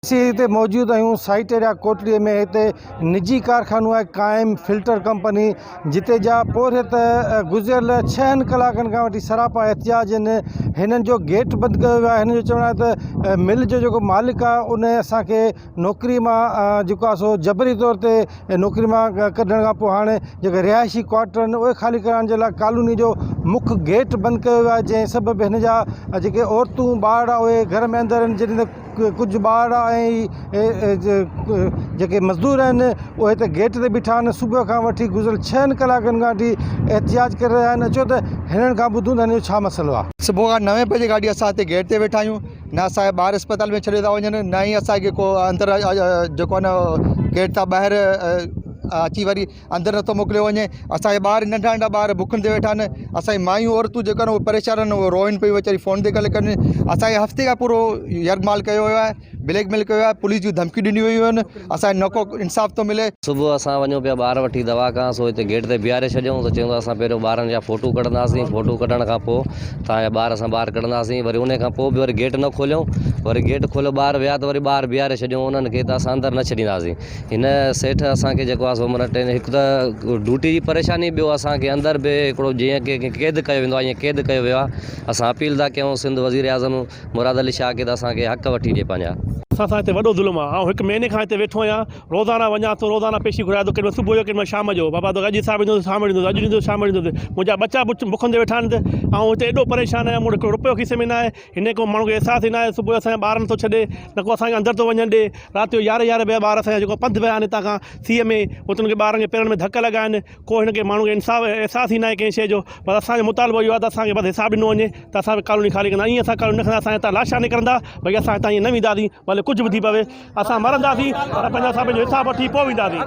اسين هتي موجود آهيون سائيٽ ايريا ڪوٽڙي ۾ هتي نجي ڪارخانو آهي قائم فلٽر ڪمپني جتي جا پورهيت گذريل ڇهن ڪلاڪن کان وٺي سراپا احتجاج آهن هنن جو گيٽ بند ڪيو ويو آهي هنن جو چوڻ آهي ته مل جو جيڪو مالڪ آهي ان اسانکي نوڪري مان جيڪو آهي سو جبري طور تي نوڪري مان ڪڍڻ کان پوء هاڻي جيڪي رهائشي ڪوارٽر آهن اهي خالي ڪرائڻ جي لاء ڪالوني جو مک گيٽ بند ڪيو ويو آهي جنهن سبب هن جا جيڪي عورتون ٻارڙا اهي گهر ۾ اندر آهن جڏهن ته ڪجهه ٻارڙا ۽ جيڪي مزدور آهن اهي هتي گيٽ تي بيٺا آهن صبح کان وٺي گذريل ڇهن ڪلاڪن کان وٺي احتجاج ڪري رهيا آهن اچو ته هنن کان ٻڌون ته هنن جو ڇا مسئلو آهي. صبح کان نوين بجي گاڏي اسان هتي گيٽ تي ويٺا آهيون نه اسان کي ٻاهر اسپتال ۾ ڇڏيو ٿا وڃن نه ئي اسان کي ڪو اندر جيڪو آهي نه گيٽ تان ٻاهر اچي وري اندر نٿو موڪليو وڃي اسان جا ٻار ننڍا ننڍا ٻار بکن تي ويٺا آهن اسان جي مايون عورتون جيڪو آهن اهي پريشان آهن اهي روئن پيون ويچاريون فون تي ڳالهه ڪن اسان کي هفتي کان پورو يرغمال ڪيو ويو آهي بليڪ ميل ڪيو ويو آهي پوليس جون ڌمڪيون ڏنيون ويون آهن اسان کي نه ڪو انصاف ٿو ملي. صبح اسان وڃون پيا ٻار وٺي دوا کان سو هتي گيٽ تي بيهاري ڇڏيائون ته چيائون ته اسان پهريون ٻارن جا فوٽو ڪڍنداسين فوٽو ڪڍڻ کان پوء توهان جا ٻار اسان ٻاهر ڪڍنداسين وري انهي کان پوء به وري گيٽ نه کوليائون وري گيٽ کوليو ٻاهر ويا ته وري ٻاهر بيهاري ڇڏيائون انهن کي ته اسان اندر نه ڇڏينداسين هن سيٺ اسان کي جيڪو آهي سو معنيٰ ٽين هڪ ته ڊيوٽي جي پريشاني ٻيو اسان کي اندر به هڪڙو جيئن ڪي قيد ڪيو ويندو آهي ائين قيد ڪيو ويو آهي اسان اپيل ٿا ڪيون سنڌ وزير اعظم مراد علي شاهه کي ته اسان کي حق وٺي ڏي پنهنجا. اسان سان هتي وڏو ظلم آ آئون هڪ مهيني کان هتي ويٺو آهيان روزانه وڃان ٿو روزانه پيشي گهرائي ٿو ڪيڏي مهل صبح جو ڪيڏي مهل شام جو بابا توکي اڄ حساب ڏيندس شام جو ڏيندس اڄ ڏيندس شام جو ڏيندس منهنجا ٻچا بکن تي ويٺا آهن آئون هتي ايڏو پريشان آهيان مون وٽ هڪڙو روپيو کيسي ۾ ناهي هن ڪو ماڻهو کي احساس ئي ناهي صبح جو اسان جا ٻار نٿو ڇڏي نه ڪو اسان کي اندر ٿو وڃڻ ڏي رات جو يارهين يارهين بجي ٻار اسان جا جيڪو پنڌ ويا آهن هتان کان سيء ۾ اتي انهن کي ٻارن کي پيرن ۾ ڌڪ لڳا آهن ڪو هن کي ماڻهو کي انصاف احساس ئي ناهي ڪنهن شيء جو بس اسان جو مطالبو اهو آهي ته اسان کي بس حساب ڏنو وڃي ته اسان به ڪالوني خالي ڪندا ائين اسان ڪالوني نه کڻندا اسان هتان لاشا نڪرندا ڀئي اسان هتان ائين نه وينداسين ڀلي ڪجهه به ٿي پوي اسان مرنداسين پر پنهنجا اسان پنهنجو حساب وٺي پوء وينداسين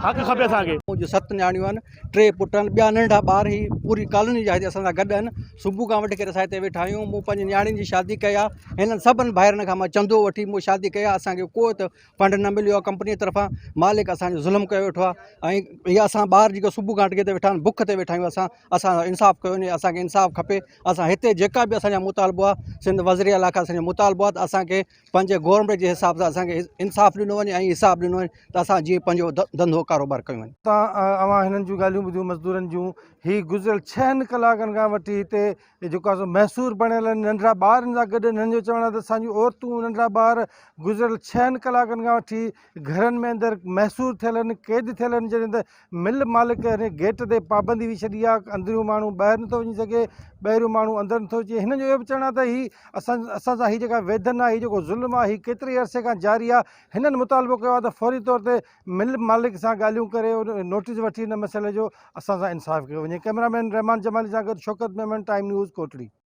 حق کپي اسان کي. منهنجون ست نياڻيون آهن ٽي پٽ آهن ٻيا ننڍا ٻار هي پوري ڪالوني جا هتي اسان سان گڏ آهن صبح کان وٺي ڪري اسان هتي ويٺا آهيون مون پنهنجي نياڻين جي شادي ڪئي آهي هنن سڀن ڀائرن کان مان چندو وٺي مون شادي ڪئي آهي اسانکي ڪو ته فنڊ نه مليو آهي ڪمپني طرفان مالڪ اسانجو ظلم ڪيو ويٺو آهي ۽ هي اسان ٻار جيڪي صبح کان وٺي هتي ويٺا آهن بک تي ويٺا آهيون اسان اسان سان انصاف ڪيو وڃي اسانکي انصاف کپي اسان هتي جيڪا به اسانجا مطالبو آهي سنڌ وزير اعليٰ کان اسانجو مطالبو آهي ته اسانکي پنهنجي گورنمينٽ جي حساب سان اسان کي انصاف ڏنو وڃي ۽ حساب ڏنو وڃي ته اسان جيئن پنهنجو ڌنڌو ڪاروبار ڪيون وڃي. تان اوهان هنن جون ڳالهيون ٻڌيون مزدورن جون هي گذريل ڇهن ڪلاڪن کان وٺي هتي جيڪو آهي سو محصور بڻيل آهن ننڍڙا ٻار هن سان گڏ هنن جو چوڻ آهي ته اسان جون عورتون ننڍڙا ٻار گذريل ڇهن ڪلاڪن کان وٺي گهرن ۾ اندر محصور ٿيل آهن قيد ٿيل آهن جڏهن ته مل مالڪ هن گيٽ تي پابندي وجهي ڇڏي آهي اندريون ماڻهو ٻاهر نٿو وڃي سگهي ٻاهريون ماڻهو اندر نٿو اچي هنن جو اهو به چوڻ آهي ته هي اسان اسان سان هي جيڪا ويڌن آهي هي جيڪو ظلم آهي هي ڪيتري عرصي کان جاري آهي هنن مطالبو ڪيو آهي ته فوري طور تي مل مالڪ سان ڳالهيون ڪري نوٽيس وٺي هن مسئلي جو اسان سان انصاف ڪيو وڃي ڪئميرا مين رحمان جمالي سان گڏ شوڪت ميمڻ ٽائيم نيوز ڪوٽڙي.